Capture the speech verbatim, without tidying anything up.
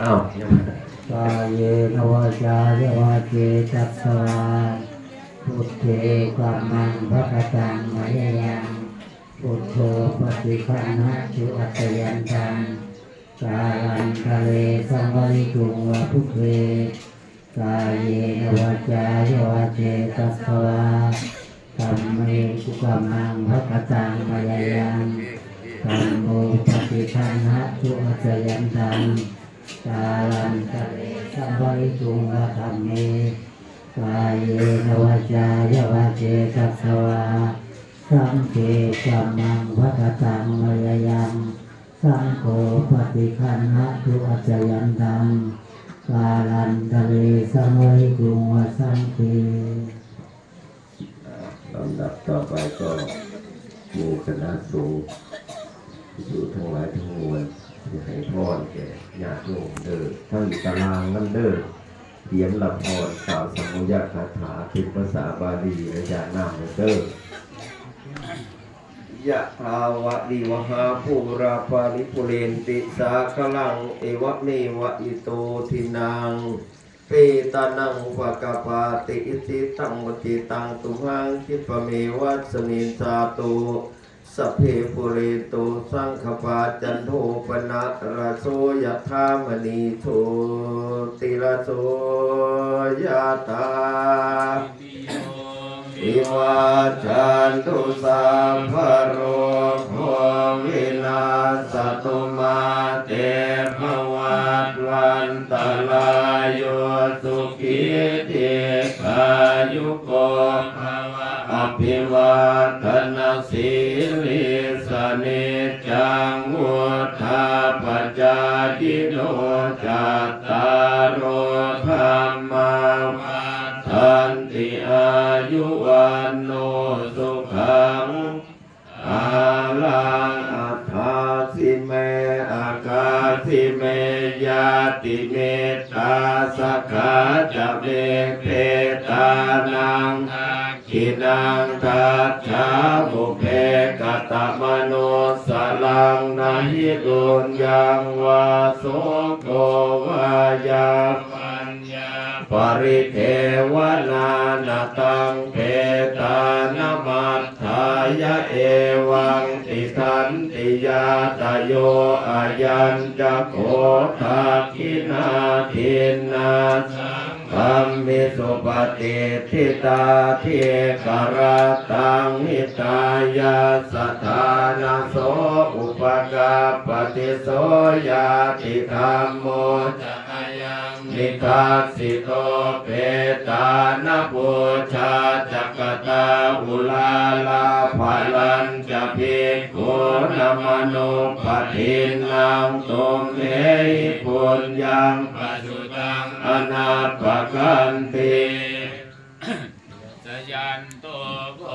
อ้าว ยัง Kāyena vācāya va cetasā vā, buddhe kukammaṃ pakataṃ mayā yaṃ, buddho paṭiggaṇhatu accayantaṃ, kālantare saṃvarituṃ va buddhe. Kāyena vācāya va cetasā vā, dhamme kukammaṃ pakataṃ mayā yaṃ, dhammo paṭiggaṇhatu accayantaṃ, kālantare saṃvarituṃ va dhamme. Kāyena vācāya va cetasā vā, saṅghe kukammaṃ pakataṃ mayā yaṃ, saṅgho paṭiggaṇhatu accayantaṃ, kālantare saṃvarituṃ va saṅghe. ลำดับต่อไปก็หมู่คณะสงฆ์ภิกษุทั้งหลายทั้งมวล ที่ให้พรแก่ญาติโยมเด้อ ทั้งตารางนั่นเด้อ เตรียมรับพรกล่าวสัมโมทนคาถาเป็นภาษาบาลีและญาตินำเด้อ Yathā vārivahā pūrā paripūrenti sāgaraṃ, evameva ito dinnaṃ petānaṃ upakappati. Icchitaṃ patthitaṃ tumhaṃ khippameva samijjhatu, sabbe pūrentu saṅkappā, cando paṇṇaraso yathā, maṇi jotiraso yathā. Vivajjantu sabbarogo vinassatu, mā te bhavatvantarāyo, sukhī dīghāyuko bhava. Abhivādanasīlissa niccaṃ vuḍḍhāpacāyino, cattāro dhammā vaḍḍhanti, āyu vaṇṇo sukhaṃ balaṃ. Adāsi me akāsi me ñātimittā sakhā ca me, petānaṃ dakkhiṇaṃ dajjā pubbe katamanussaraṃ. Na hi puññaṃ vā soko vā yā paññā paridevanā, na taṃ petānamatthāya evaṃ tiṭṭhanti ñātayo. Ayañca kho dakkhiṇā dinnā saṅghamhi supatiṭṭhitā, dīgharattaṃ hitāyassa ṭhānaso upakappati. So ñātidhammo ca ayaṃ nidassito, petāna pūjā ca katā uḷārā, balañca bhikkhūnamanuppadinnaṃ, tumhehi puññaṃ pasutaṃ anappakanti. Jayanto bo